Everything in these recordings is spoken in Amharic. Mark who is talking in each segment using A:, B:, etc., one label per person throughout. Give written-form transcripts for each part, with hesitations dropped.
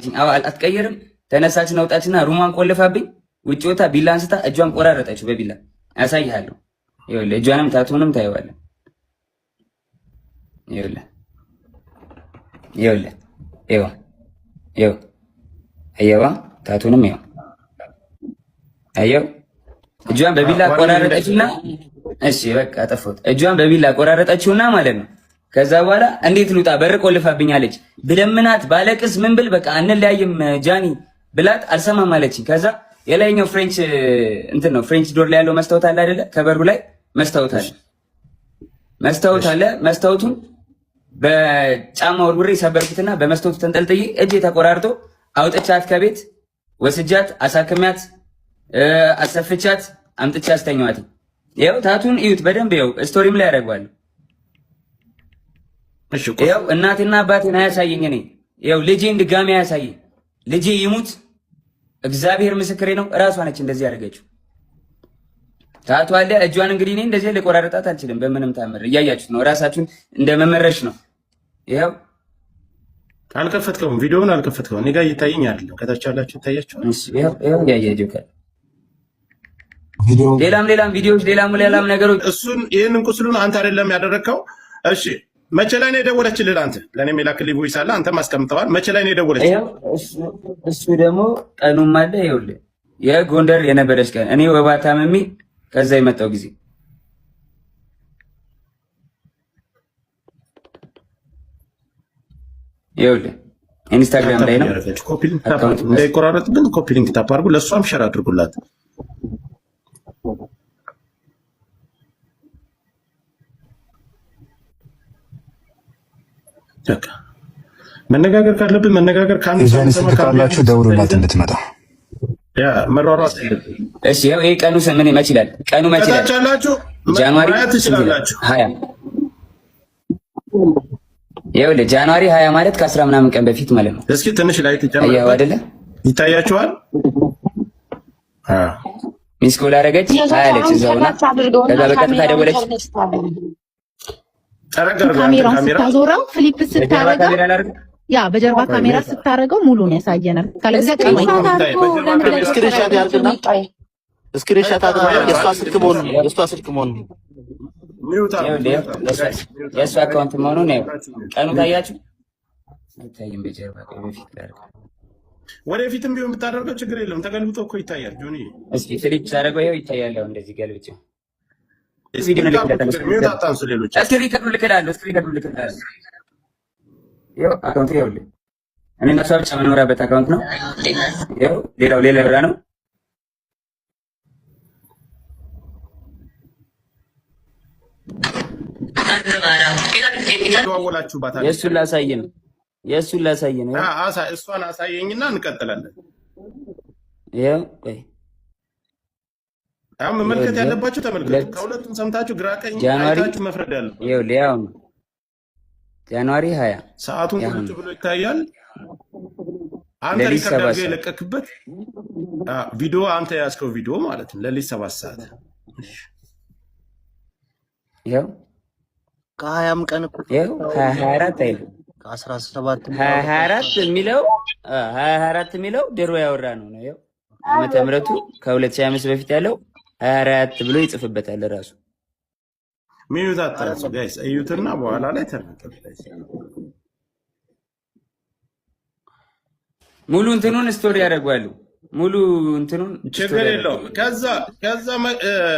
A: አለችኝ። አዎ አትቀየርም። ተነሳችና ወጣችና room ዋን ቆልፋብኝ ውጭ ወታ ቢላ አንስታ እጇን ቆራረጠችው በቢላ። አሳይሃለሁ። ይኸውልህ እጇንም tattoo ንም ታየዋለህ። ይኸውልህ ይኸውልህ ይኸው ይኸው አየዋ tattoo ንም ይኸው አየው እጇን በቢላ ቆራረጠችውና፣ እሺ በቃ አጠፋሁት። እጇን በቢላ ቆራረጠችውና ማለት ነው። ከዛ በኋላ እንዴት ልውጣ በር ቆልፋብኛለች። ብለምናት ባለቅስ ምን ብል በቃ አንለያይም ጃኒ ብላት አልሰማም አለችኝ። ከዛ የላይኛው French እንትን ነው French door ላይ ያለው መስታወት አለ አይደለ? ከበሩ ላይ መስታወት አለ፣ መስታወት አለ። መስታወቱን በጫማ ወርውሬ ሰበርኩትና በመስታወቱ ተንጠልጥዬ እጄ ተቆራርጦ አውጥቻት ከቤት ወስጃት አሳክሚያት አሰፍቻት አምጥቻ አስተኛዋት። ይኸው tattoo ን እዩት በደንብ ይኸው story ም ላይ ያደርገዋለሁ። ይኸው እናቴና አባቴን አያሳየኝ። እኔ ይኸው ልጄን ድጋሚ አያሳየኝ። ልጄ ይሙት እግዚአብሔር ምስክሬ ነው። እራሷ ነች እንደዚህ ያደረገችው። tattoo አለ እጇን። እንግዲህ እኔ እንደዚህ ልቆራረጣት አልችልም በምንም ታምር። እያያችሁት ነው። እራሳችሁን እንደ መመረሽ ነው። ይኸው
B: አልከፈትከውም፣ ቪዲዮውን አልከፈትከውም። እኔ ጋር እየታየኝ አይደለም። ከታች ያላችሁ ይታያችኋል።
A: ይኸው እያያችሁ ሌላም ሌላም ቪዲዮዎች ሌላም ሌላም ነገሮች
B: እሱን ይህንን ቁስሉን አንተ አይደለም ያደረግከው። እሺ መቼ ላይ ነው የደወለችልህ? አንተ ለእኔም የላክልኝ voice አለ፣ አንተም አስቀምጠዋል። መቼ ላይ ነው የደወለችልህ?
A: እሱ ደግሞ ቀኑም አለ። ይኸውልህ የጎንደር የነበረች ቀን እኔ ወባ ታምሜ ከዛ የመጣው ጊዜ ይኸውልህ ኢንስታግራም ላይ ነው።
B: እንዳይቆራረጥ ግን copy link tap አድርጉ፣ ለእሷም share አድርጉላት። መነጋገር ካለብን መነጋገር
C: የጃኒ ስልክ ካላችሁ ደውሉላት እንድትመጣ።
B: ያ መሯሯጥ።
A: እሺ ይኸው ይሄ ቀኑ ምን መች ይላል? ቀኑ መች ይላል?
B: ያላችሁ
A: January
B: ትችላላችሁ።
A: 20 ይኸውልህ January 20 ማለት ከአስራ ምናምን ቀን በፊት ማለት ነው።
B: እስኪ ትንሽ ላይ ትጨምር
A: አይደለ?
B: ይታያችኋል።
A: missed call አደረገች አለች እዛውና ከዛ በቀጥታ ደወለች።
D: ካሜራውን ስታዞረው flip ስታረገው ያ በጀርባ ካሜራ ስታረገው ሙሉን ያሳየናል። ካለዚያ ቀኑ
E: screenshot ያርግና screenshot አድርጋ የእሷ ስልክ መሆኑን የእሷ ስልክ መሆኑን
A: የእሷ account መሆኑን ቀኑ ታያችሁ። አይታይም። በጀርባ በፊት ላድርግ።
B: ወደፊትም ቢሆን ብታደርገው ችግር የለም። ተገልብጦ እኮ ይታያል። ጆኒ
A: እስኪ flip ሳደርገው ይኸው ይታያል። እንደዚህ ገልብጬ
B: mute አታንሱ። ሌሎች
A: ልክላለሁ። ይኸው account ይኸውልህ፣ እኔ እና እሷ ብቻ የምኖራበት account ነው። ይኸው ሌላው ሌላ ብራ ነው።
B: ተዋወላችሁባታል።
A: የእሱን ላሳይ ነው። የእሱን ላሳይ ነው።
B: እሷን አሳየኝና እንቀጥላለን።
A: ይኸው ቆይ
B: አሁን መመልከት ያለባችሁ ተመልከቱ። ከሁለቱም ሰምታችሁ ግራ ቀኝ አይታችሁ መፍረድ ያለባችሁ።
A: ይኸውልህ ያው ነው January 20
B: ሰዓቱን ቁጭ ብሎ ይታያል። አንተ record አድርገህ የለቀክበት ቪዲዮ አንተ የያዝከው ቪዲዮ ማለት ነው። ሌሊት 7 ሰዓት
A: ይኸው
E: ከሀያም ቀን እኮ
A: ይኸው 24 አይልም
E: ከ17
A: 24 የሚለው 24 የሚለው ድሮ ያወራ ነው ነው። ይኸው ዓመተ ምሕረቱ ከ2025 በፊት ያለው 24 ብሎ ይጽፍበታል ራሱ።
B: mute አታንሱ guys፣ እዩትና በኋላ ላይ ተናገሩ።
A: ሙሉ እንትኑን story ያደርጓሉ። ሙሉ እንትኑን
B: ችግር የለውም። ከዛ ከዛ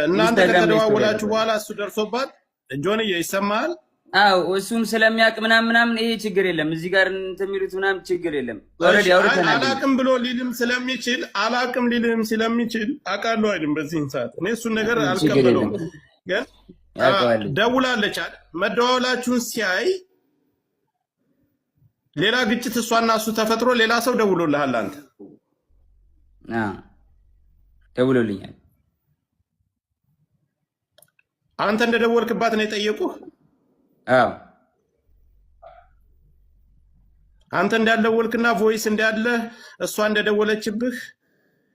B: እናንተ ከተደዋወላችሁ በኋላ እሱ ደርሶባት ጆንዬ ይሰማሃል?
A: አዎ እሱም ስለሚያውቅ ምናምን ምናምን ይሄ ችግር የለም። እዚህ ጋር እንትን የሚሉት ምናምን ችግር የለም። already አውርተናል።
B: አላቅም ብሎ ሊልም ስለሚችል አላቅም ሊልም ስለሚችል አውቃለሁ አይልም። በዚህን ሰዓት እኔ እሱን ነገር አልቀበለውም። ግን ደውላለች አይደል? መደዋወላችሁን ሲያይ ሌላ ግጭት እሷና እሱ ተፈጥሮ ሌላ ሰው ደውሎልሃል አንተ።
A: ደውሎልኛል።
B: አንተ እንደደወልክባት ነው የጠየቁህ?
A: አዎ
B: አንተ እንዳልደወልክና voice እንዳለ እሷ እንደደወለችብህ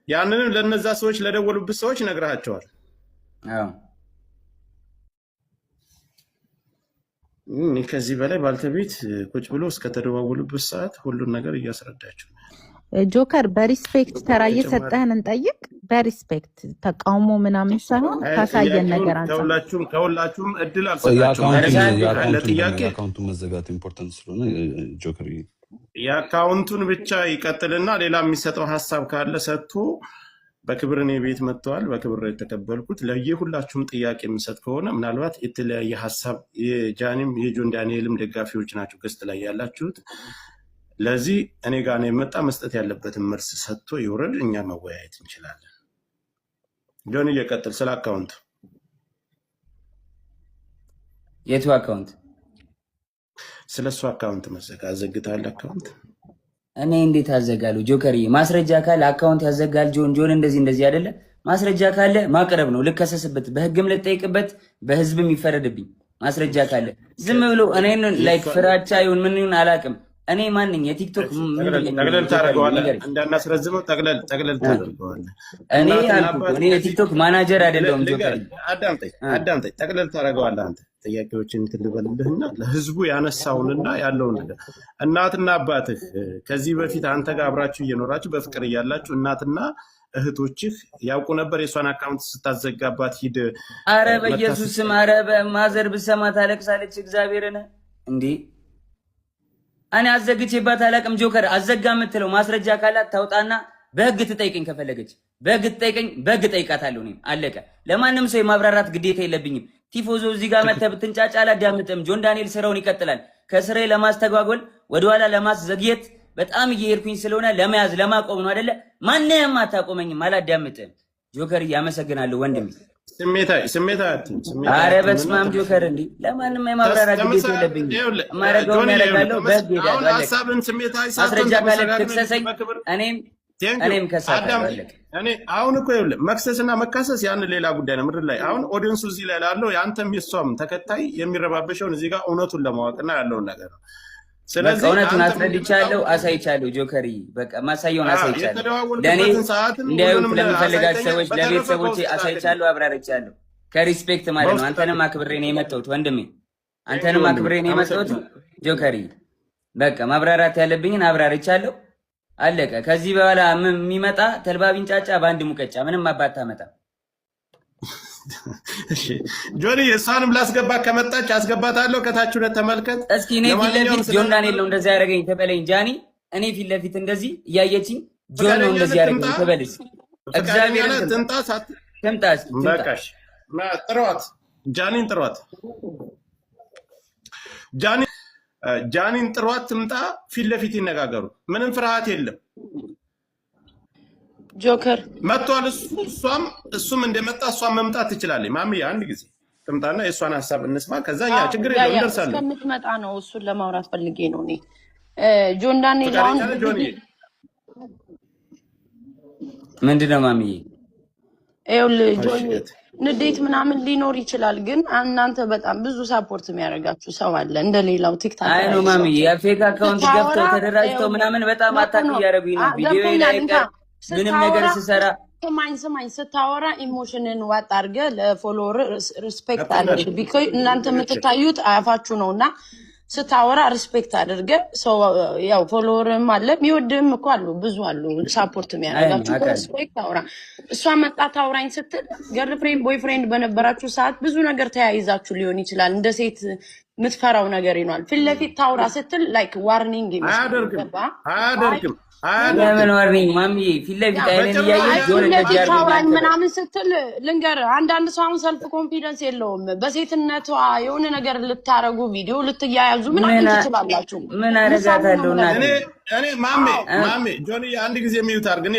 B: ያንንም ለነዛ ሰዎች ለደወሉብህ ሰዎች ነግረሃቸዋል።
A: አዎ
B: እኔ ከዚህ በላይ ባልተቤት ቁጭ ብሎ እስከተደዋወሉበት ሰዓት ሁሉን ነገር እያስረዳችሁ ነው።
D: ጆከር፣ በ respect ተራ
B: ተጨማሪ
D: እየሰጠህን እንጠይቅ። በ respect ተቃውሞ ምናምን ሳይሆን
B: አይ
D: ካሳየን
B: ጥያቄውን
D: ነገር አንጻር።
B: ከሁላችሁም እድል አልሰጣችሁም። ለጥያቄ
F: የ account ኡን መዘጋት important ስለሆነ ጆከር።
B: የ account ኡን ብቻ ይቀጥልና ሌላ የሚሰጠው ሀሳብ ካለ ሰጥቶ በክብር እኔ ቤት መጥተዋል። በክብር ነው የተቀበልኩት። ለየሁላችሁም ጥያቄ የምሰጥ ከሆነ ምናልባት የተለያየ ሀሳብ የጃኒም የጆን ዳንኤልም ደጋፊዎች ናቸው guest ላይ ያላችሁት። ለዚህ እኔ ጋር ነው የመጣ፣ መስጠት ያለበትን መልስ ሰጥቶ ይውረድ። እኛ መወያየት እንችላለን። ጆን እየቀጥል ስለ account ኡ።
A: የቱ account?
B: ስለ እሱ account መዘጋ አዘግተሃል account።
A: እኔ እንዴት አዘጋለሁ? ጆከርዬ፣ ማስረጃ ካለ account ያዘጋል። ጆን ጆን እንደዚህ እንደዚህ አይደለ? ማስረጃ ካለ ማቅረብ ነው። ልከሰስበት፣ በህግም ልጠይቅበት፣ በህዝብም ይፈረድብኝ። ማስረጃ ካለ ዝም ብሎ እኔን like ፍራቻ ይሁን ምን ይሁን አላውቅም። እኔ ማንኝ የቲክቶክ ምንድን ነኝ?
B: ጠቅለል
A: ጆከርዬ
B: ታደርገዋለህ፣
A: ንገረኝ።
B: እንዳናስረዝመው ጠቅለል ጠቅለል ታደርገዋለህ።
A: እኔ
B: እናትና
A: አልኩህ
B: አባት
A: እኔ የቲክቶክ ማናጀር አይደለሁም
B: ልንገርህ፣
A: ጆከርዬ።
B: አዳምጠኝ አዳምጠኝ፣ ጠቅለል ታደርገዋለህ። አንተ ጥያቄዎችን እንትን ልበልልህና ለህዝቡ ያነሳውንና ያለውን ነገር፣ እናትና አባትህ ከዚህ በፊት አንተ ጋር አብራችሁ እየኖራችሁ በፍቅር እያላችሁ እናትና እህቶችህ ያውቁ ነበር የእሷን account ስታዘጋባት ሂድ
A: አረ
B: መታ
A: በኢየሱስ ስም፣ አረ በማዘር ብሰማ ታለቅሳለች። እግዚአብሔርን እንዴ፣ እኔ አዘግቼባት አላቅም። ጆከር፣ አዘጋ የምትለው ማስረጃ ካላት ታውጣና በህግ ትጠይቀኝ። ከፈለገች በህግ ትጠይቀኝ፣ በህግ ጠይቃታለሁ። እኔም አለቀ። ለማንም ሰው የማብራራት ግዴታ የለብኝም። ቲፎዞ፣ እዚህ ጋር መተህ ብትንጫጫ አላዳምጥም። ጆን ዳንኤል ስራውን ይቀጥላል። ከስራዬ ለማስተጓጎል፣ ወደኋላ ለማስዘግየት በጣም እየሄድኩኝ ስለሆነ ለመያዝ ለማቆም ነው አይደለ? ማንንም አታቆመኝም። አላዳምጥም። ጆከር፣ እያመሰግናለሁ ወንድሜ።
B: ስሜታዊ ስሜታዊ አትሁን፣ ስሜታዊ
A: አረ
B: አትሁንና
A: በስመ አብ ጆከር፣ እንዲህ ለማንም የማብራራት ግዴታ የለብኝም። የማደርገውን
B: ጆኒ
A: ያደርጋለሁ፣ በህግ
B: አሁን
A: ሄዳለሁ። አለቀ።
B: ሀሳብን ስሜታዊ ሳትሆን
A: ማስረጃ ካለ
B: ተመሰጋግነን
A: ትክሰሰኝ፣
B: በክብር
A: እኔም
B: Thank you።
A: እኔም ከሳታለሁ።
B: አዳምጠኝ።
A: አለቀ።
B: እኔ አሁን እኮ ይኸውልህ መክሰስና መካሰስ ያን ሌላ ጉዳይ ነው። ምድር ላይ አሁን audience ኡ እዚህ ላይ ላለው የአንተም የእሷም ተከታይ የሚረባበሸውን እዚህ ጋር እውነቱን ለማወቅና ያለውን ነገር ነው።
A: በቃ
B: ስለዚህ
A: እውነቱን
B: አንተ
A: አስረድቻለሁ፣ አሳይቻለሁ። ጆከሪ፣ በቃ ማሳየውን አሳይቻለሁ። ለእኔ
B: የተደዋወልክበትን ሰዓትም
A: እንዲያዩት
B: ሁሉንም
A: ለምፈልጋቸው
B: አሳይተኛል።
A: ሰዎች
B: በተረፈ
A: ለቤተሰቦቼ
B: በውስጥ ላክልኝ።
A: አሳይቻለሁ፣ አብራርቻለሁ። ከ respect ማለት ነው።
B: በውስጥ
A: አንተንም
B: ላክልኝ።
A: አክብሬ ነው የመጣሁት ወንድሜ፣
B: Thank you
A: አንተንም
B: ወንድሜ፣
A: አክብሬ ነው የመጣሁት
B: አመሰግናለሁ።
A: ጆከሪ። በቃ ማብራራት ያለብኝን አብራርቻለሁ። አለቀ። ከዚህ በኋላ የሚመጣ ተልባ ቢንጫጫ በአንድ ሙቀጫ ምንም አባት ታመጣ።
B: እሺ ጆኒ፣ እሷንም ላስገባ፣ ከመጣች አስገባታለሁ። ከታች ሁለት ተመልከት።
A: እስኪ እኔ ፊት
B: ለማንኛውም
A: ለፊት ጆን ዳንኤል ነው እንደዚህ ያደረገኝ ትበለኝ ጃኒ። እኔ ፊት ለፊት እንደዚህ እያየችኝ ጆን ነው
B: ፈቃደኛ
A: እንደዚህ
B: ነህ
A: ያደረገኝ
B: ትምጣ?
A: ትበል እስኪ።
B: ፈቃደኛ
A: እግዚአብሔርን
B: ነህ
A: ትምጣ።
B: ትምጣ? ሳት
A: ትምጣ እስኪ ትምጣ።
B: በቃሽ፣ ጥሯት፣ ጃኒን ጥሯት፣ ጃኒን ጥሯት ትምጣ። ፊት ለፊት ይነጋገሩ። ምንም ፍርሃት የለም።
G: ጆከር።
B: መጥቷል። እሱ እሷም እሱም እንደመጣ እሷም መምጣት ትችላለች። ማሚዬ አንድ ጊዜ ትምጣና የእሷን ሀሳብ እንስማ። ከዛ እኛ ችግር
G: ያ
B: የለውም
G: ያ
B: እንደርሳለን።
G: እስከምትመጣ ነው፣ እሱን ለማውራት ፈልጌ ነው እኔ ጆን ዳንኤል አሁን
B: ፈቃደኛ ነህ ጆኒ?
A: ምንድን ነው ማሚዬ?
G: ይኸውልህ
B: እሺ
G: ጆኒ፣ ንዴት ምናምን ሊኖር ይችላል፣ ግን እናንተ በጣም ብዙ support የሚያደርጋችሁ ሰው አለ። እንደ ሌላው ቲክታክ
A: አይ ነው
G: ላይ ሰው
A: ማሚዬ፣ የ fake account ገብተው
G: ስታወራ
A: ተደራጅተው
G: ይኸውልህ
A: ምናምን በጣም
G: no
A: attack
G: no
A: እያደረጉኝ ነው። ቪዲዮ ላይ
G: ገብቶኛል። እንካ
A: ቀር ምንም ነገር
G: ስታወራ
A: ስሰራ
G: ስማኝ ስማኝ፣ ስታወራ emotion ን ዋጥ አድርገህ ለ follower respect
B: ገብቶኛል።
G: አድርግ። because እናንተ የምትታዩት አፋችሁ ነው እና ስታወራ respect አድርገህ ሰው ያው follower ም አለ የሚወድህም እኮ አሉ፣ ብዙ አሉ support
A: አይ ነው
G: የሚያደርጋችሁ።
A: አውቃለሁ።
G: በ respect አውራ። እሷ መጣ ታውራኝ ስትል girlfriend boyfriend በነበራችሁ ሰዓት ብዙ ነገር ተያይዛችሁ ሊሆን ይችላል። እንደ ሴት የምትፈራው ነገር ይኗል። ፊት ለፊት ታውራ ስትል like warning ይመስላል።
B: አያደርግም፣
G: ገባ?
B: አያደርግም፣
A: ለምን
B: አያደርግም።
A: warning ማሚዬ? ፊት ለፊት አይኔን
B: በጭራሽ
A: እያየች
G: አይ
A: ጆን
G: ፊት
A: እንደዚህ
G: ለፊት
A: አድርጎኛል
G: ታውራኝ
A: ትበል።
G: ምናምን ስትል ልንገር፣ አንዳንድ ሰው አሁን self confidence የለውም። በሴትነቷ የሆነ ነገር ልታረጉ ቪዲዮ ልትያያዙ ምናምን
A: ምን
G: ትችላላችሁ።
A: ምን
G: ምሳሌ ነው
A: አደርጋታለሁ
G: የምነግርህ።
A: እናቴ?
B: እኔ ማሜ ማሜ ጆኒ አንድ ጊዜ mute አድርግ። እኔ